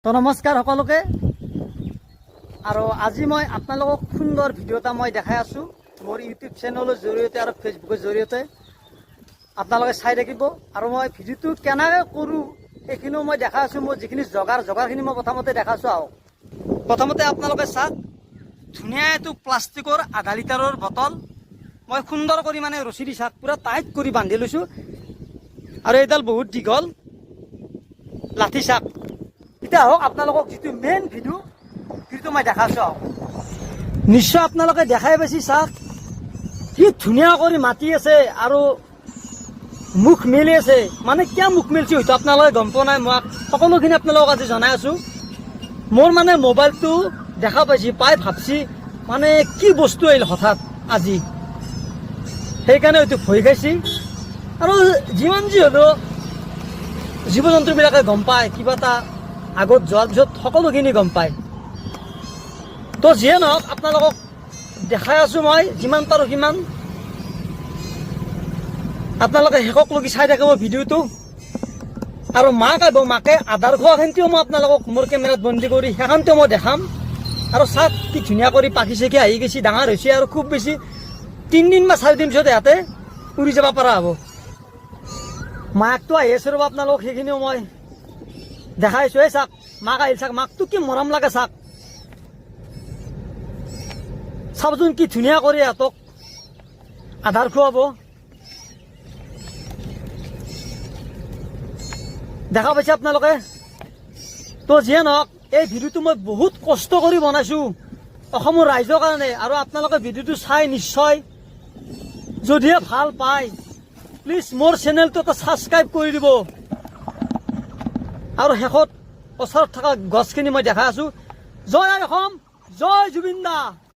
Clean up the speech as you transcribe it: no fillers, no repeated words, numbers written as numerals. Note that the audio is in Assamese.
তো নমস্কাৰ সকলোকে। আৰু আজি মই আপোনালোকক সুন্দৰ ভিডিঅ' এটা মই দেখাই আছোঁ মোৰ ইউটিউব চেনেলৰ জৰিয়তে আৰু ফেচবুকৰ জৰিয়তে। আপোনালোকে চাই থাকিব। আৰু মই ভিডিঅ'টো কেনেকৈ কৰোঁ, সেইখিনিও মই দেখাই আছোঁ। মোৰ যিখিনি জোগাৰখিনি মই প্ৰথমতে দেখাইছোঁ। আহক, প্ৰথমতে আপোনালোকে চাওক, ধুনীয়া এইটো প্লাষ্টিকৰ 0.5 লিটাৰৰ বটল মই সুন্দৰ কৰি মানে ৰছী দি, চাওক, পূৰা টাইট কৰি বান্ধি লৈছোঁ। আৰু এইডাল বহুত দীঘল লাঠি, চাক। এতিয়া আহক, আপোনালোকক যিটো মেইন ভিডিঅ', সেইটো মই দেখাইছোঁ, আহক। নিশ্চয় আপোনালোকে দেখাই পাইছে। চাওক, কি ধুনীয়া কৰি মাতি আছে আৰু মুখ মেলি আছে। মানে কিয় মুখ মেলিছে, হয়তো আপোনালোকে গম পোৱা নাই। মই সকলোখিনি আপোনালোকক আজি জনাই আছোঁ। মোৰ মানে মোবাইলটো দেখা পাইছি, পাই ভাবছি মানে কি বস্তু আহিল হঠাৎ আজি, সেইকাৰণে হয়তো ভয় খাইছি। আৰু যিমান যি হ'লেও জীৱ জন্তুবিলাকে গম পায়, কিবা এটা আগত যোৱাৰ পিছত সকলোখিনি গম পায়। তো যিয়ে নহওক, আপোনালোকক দেখাই আছোঁ মই যিমান পাৰোঁ সিমান। আপোনালোকে শেষক লগি চাই থাকিব ভিডিঅ'টো। আৰু মাক আহিব, মাকে আধাৰ খোৱাখিনিও মই আপোনালোকক মোৰ কেমেৰাত বন্দী কৰি সেইখনটো মই দেখাম। আৰু চাওক, কি ধুনীয়া কৰি পাখি চাখি আহি গৈছে, ডাঙৰ হৈছে। আৰু খুব বেছি 3 দিন বা 4 দিন পিছত ইয়াতে উৰি যাব পৰা হ'ব। মাকটো আহি আছে, ৰ'ব, আপোনালোকক সেইখিনিও মই দেখাইছো। এই চাওক, মাক আহিল। চাওক, মাকটো কি মৰম লাগে। চাওক, চাবচোন, কি ধুনীয়া কৰি ইহঁতক আধাৰ খুৱাব। দেখা পাইছে আপোনালোকে? তো যিয়ে নহওক, এই ভিডিঅ'টো মই বহুত কষ্ট কৰি বনাইছোঁ অসমৰ ৰাইজৰ কাৰণে। আৰু আপোনালোকে ভিডিঅ'টো চাই নিশ্চয় যদিহে ভাল পায়, প্লিজ মোৰ চেনেলটো এটা ছাবস্ক্ৰাইব কৰি দিব। আৰু শেষত ওচৰত থকা গছখিনি মই দেখাই আছোঁ। জয় আই অসম, জয় জুবিন দা।